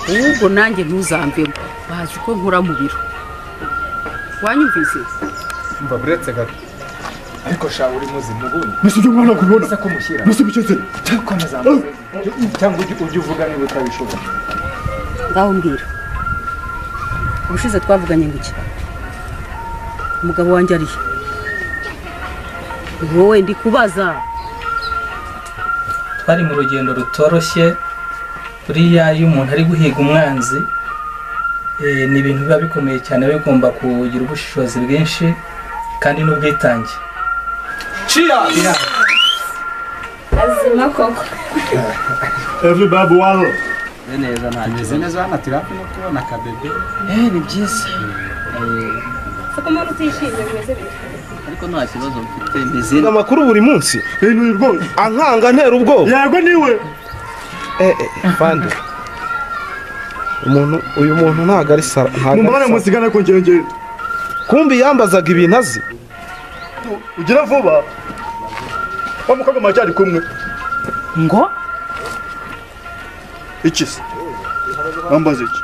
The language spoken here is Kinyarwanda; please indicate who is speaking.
Speaker 1: Ahubwo nanjye ntuzamvemo, bazi ko nkora mu biro. Wanyumvise?
Speaker 2: Mva buretse gato. Ariko sha uri muzima ubundi.
Speaker 3: Nasi umwana kubona.
Speaker 2: Ese kumushyira.
Speaker 3: Nasi biceze.
Speaker 2: Komeza. Cyangwa ujye uvuga niba utabishobora.
Speaker 1: Ngaho mbwira. Ubushize twavuganye ngo iki? Umugabo wanjye ari he? Wowe ndi kubaza.
Speaker 4: Twari mu rugendo rutoroshye. Buriya iyo umuntu ari guhiga umwanzi ni ibintu biba bikomeye cyane, bigomba kugira ubushishozi bwinshi kandi n'ubwitange.
Speaker 2: Cheers!
Speaker 5: Azima koko.
Speaker 3: Everybody well.
Speaker 6: Neza nta
Speaker 2: Meze neza hano turi hafi no kubona akabebe.
Speaker 6: Ni byiza.
Speaker 5: Siko umuntu utishimye bimeze bite?
Speaker 6: Ariko nta kibazo mfite, meze
Speaker 7: amakuru buri munsi.
Speaker 3: Ni rwose.
Speaker 7: Ankanga ntera ubwoba.
Speaker 3: Yego niwe.
Speaker 7: Fande. Umuntu uyu muntu ntago ari sara.
Speaker 3: Mumbana musigana ko ngenge.
Speaker 7: Kumbi yambazaga ibintu azi.
Speaker 3: Ugira vuba. Wa mukobwa macyari kumwe.
Speaker 1: Ngo
Speaker 3: iki se? Bambaza iki?